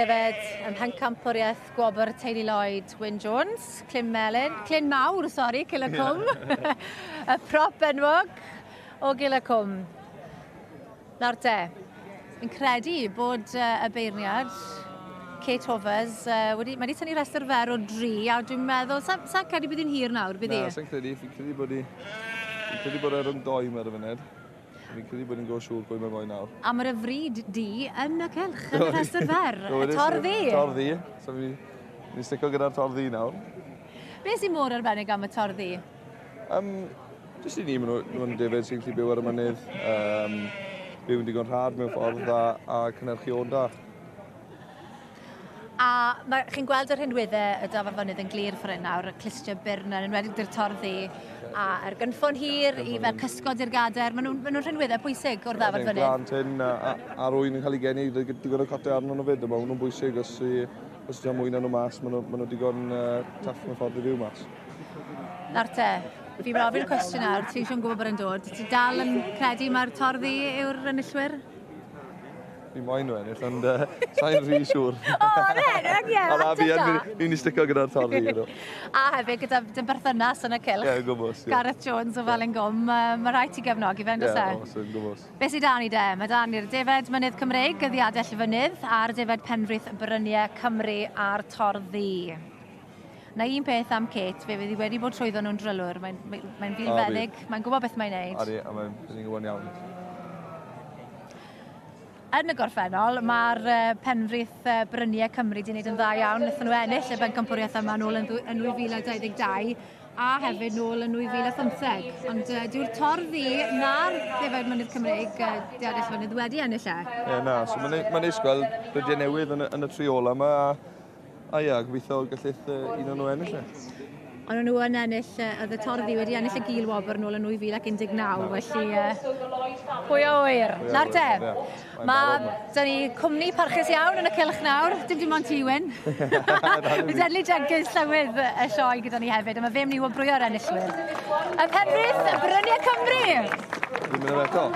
Hefyd ym Mhencampwriaeth Gwobr Teulu Lloyd Wyn Jones, Clyn Melyn, Clyn Mawr, sori, Cil y Cwm. y prop enwog o Gil y Cwm. Nawr te, fi'n credu bod uh, y beirniad, Kate Hovers, uh, wedi, mae wedi tynnu rhestr fer o dri, a dwi'n meddwl, sa'n sa credu bydd hi'n hir nawr, bydd hi? Na, sa'n credu, fi'n credu bod hi, fi'n credu bod e rhwng doi mae'r funud. Fi'n credu bod ni'n go siŵr pwy mae moyn nawr. A mae'r fryd di yn y cylch, yn y rhestr fer, y torddi. Torddi, so fi, ni'n stico gyda'r torddi nawr. Be sy'n mor arbennig am y torddi? Um, jyst i ni, maen nhw'n nhw defaid sy'n gallu byw ar y mynydd, um, byw yn digon rhad mewn ffordd a, a cynnyrchu o'n da. A ma', chi'n gweld y rhinweddau y dafad fynydd yn glir ffor hyn nawr, y clustie byr 'na, yn enwedig 'da'r torddi a'r gynffon hir i fel cysgod i'r gader. Maen nhw'n ma nhw rhinweddau pwysig o'r ddafad fynydd. Glan tyn a, a, a'r ŵyn yn cael ei geni, digon o cote arno nhw fyd, a maen nhw'n bwysig os, i, os ti'n mwy na nhw mas, maen nhw, ma nhw digon uh, tough mewn ffordd i fyw mas. Nawr te, fi'n ofyn cwestiwn nawr, ti'n siŵr gwybod bod e'n dod. Ti dal yn credu mae'r torddi yw'r enillwyr? Fi moyn nhw ennill, ond uh, sa'n rhy siŵr. O, ne, ne, ie. Ond na, fi yn, fi'n i stico gyda'r torri. You know. A hefyd gyda dy berthynas yn y cylch. Ie, yeah, gwybos. Yeah. Gareth Jones o Felin Gwm, uh, mae rhaid ti gefnogi fe, ynddo se? Ie, oes, yn gwybos. Be sydd da ni de? Mae da ni'r Defed Mynydd Cymreig, y Ddiadell Fynydd, a'r Defed Penfrith Bryniau Cymru a'r Torddi. Na un peth am Kate, fe fydd hi wedi bod trwyddo nhw'n drylwyr. Mae'n mae, mae filfeddyg, mae'n gwybod beth mae'n neud. Adi, a mae'n gwybod iawn. Yn y gorffennol, mae'r Penfrith Bryniau Cymru wedi gwneud yn dda iawn. Wnaethon nhw ennill y bencampwriaeth yma nôl yn, yn 2022 a hefyd nôl yn 2015. Ond uh, dyw'r torddi na'r Defaid Mynydd Cymreig uh, Diadell Fynydd wedi ennill e. Ie, yeah, na. So mae'n ma neis gweld brydiau newydd yn y, yn y tri ola yma. A A ia, gobeithio gallith un o'n nhw ennill e. Ond nhw yn ennill, oedd y Torddi wedi ennill y gil wobr nôl yn 2019, felly uh, pwy a ŵyr. Nawr te, mae da ni cwmni parchus iawn yn y cylch nawr, dim dim ond ti, Wyn. Mae Dudley Jenkins llywydd y sioe gyda ni hefyd, a mae fe mynd i wobrwyo'r enillwyr. Y Penrith, Bryniau Cymru! Ddim yn eto.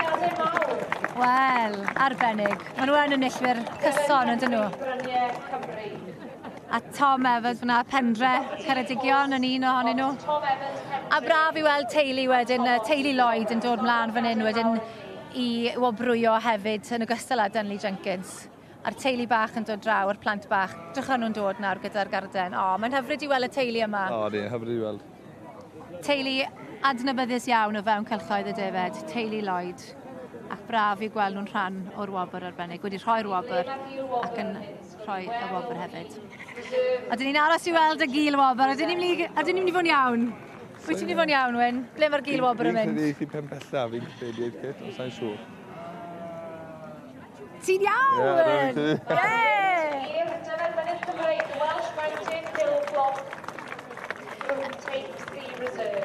Wel, arbennig. Maen nhw yn enillwyr cyson, ydyn nhw? A Tom Evans fyna, Pendre, Ceredigion yn un ohonyn nhw. A braf i weld teulu wedyn, teulu Lloyd yn dod mlaen fan hyn wedyn i wobrwyo hefyd yn ogystal â Dunley Jenkins. A'r teulu bach yn dod draw, a'r plant bach. Drycha nhw'n dod nawr gyda'r garden. O, mae'n hyfryd i weld y teulu yma. O, di, hyfryd i weld. Teulu adnabyddus iawn o fewn cylchoedd y defaid, teulu Lloyd, ac braf i gweld nhw'n rhan o'r wobr arbennig, wedi rhoi'r wobr ac yn rhoi y wobr hefyd. A dyn ni'n aros i weld y gil wobr, ydyn ni'n mynd i mynd i fod yn iawn? Wyt ti'n mynd i fod yn iawn, Wyn? Ble mae'r gil wobr yn mynd? Fi'n credu eithi pen pella, fi'n credu eithi kit, ond sa'n siŵr. Ti'n iawn! Ie!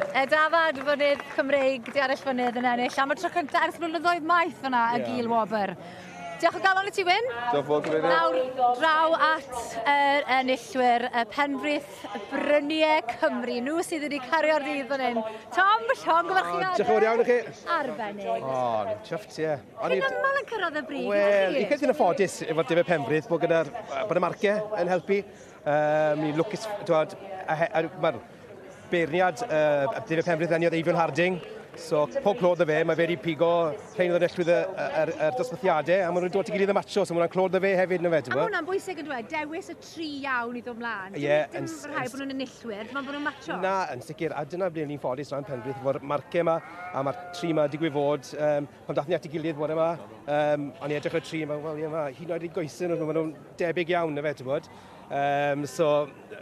Y dafad fynydd Cymreig, di arall fynydd yn ennill am y tro cyntaf ers blynyddoedd maith fyna y gil wobr. Diolch o galon i ti, Wyn. Diolch fawr, Cyfeiriad. Nawr, draw at yr enillwyr, y Penfrith Bryniau Cymru, nhw sydd wedi cario'r dydd fan hyn. Tom, llongyfarchiadau. Diolch yn fawr iawn i chi. Arbennig. O, ni'n chuffed, ie. Chi'n aml yn cyrraedd y brig, Wel, i credu yn y ffodus efo'r Defaid Penfrith bod gyda'r bod y marciau yn helpu. Um, ni'n lwcus, twad, a, a, mae'r beirniad uh, Defaid Penfrith eniodd Eifion Harding, so pob clod y fe, mae fe wedi pigo rhain o'r enillwydd y, y, y, y dosbarthiadau, a maen nhw'n dod at ei gilydd y macho, so mae hwnna'n clod y fe hefyd, na fe, ti'n A mae hwnna'n bwysig yn dweud, dewis y tri iawn i ddod mlaen. Ie. Yeah, dim rhaid bod nhw'n enillwyr, dim ond bod nhw'n macho. Na, yn sicr, a dyna ble ni'n ffodus rhan Penfrith, efo'r marciau yma, a mae'r tri yma digwydd fod, um, Pan dathon ni at ei gilydd bore yma, um, o'n i edrych ar y tri, mae'n wel, ie, ma, hyd yn oed i goesyn nhw, maen nhw'n debyg iawn, na fe, ti'n bod. Um, so,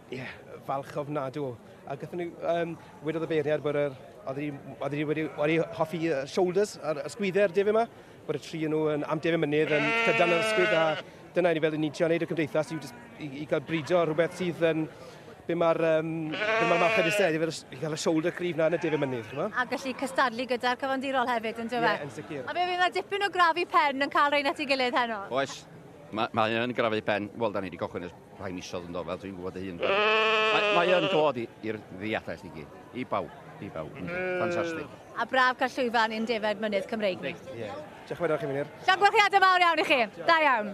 ie, yeah, falch ofnadw. A gathon ni, um, wedodd y beirniad bod yr, oedd hi, oedd hi wedi, wedi hoffi shoulders a'r ysgwyddau ar defaid yma, bod y tri nhw yn, am defaid mynydd yn llydan yr ysgwydd a dyna ni fel ni'n trio wneud y cymdeithas i, just, i, i gael bridio rhywbeth sydd yn be mae'r um, be mae'r marchnad eisiau, i gael y shoulder cryf na yn y defaid mynydd, ch'mo'? A gallu cystadlu gyda'r cyfandirol hefyd, yn dyfe? Ie, yn sicr. A fe fydd 'na dipyn o grafu pen yn cael rhein at ei gilydd heno? Oes, mae, mae yn grafu pen. Wel, da ni wedi gochwyn ers rhai misoedd yn do, fel dwi'n gwybod y hun. Mae, mae yn glod i'r ddiadell i gyd, i bawb, i bawb. Ffantastig. A braf cael llwyfan i'n defaid mynydd Cymreig ni. Ie. Diolch yn fawr i chi, Meinir. Llongyfarchiadau mawr iawn i chi. Da iawn.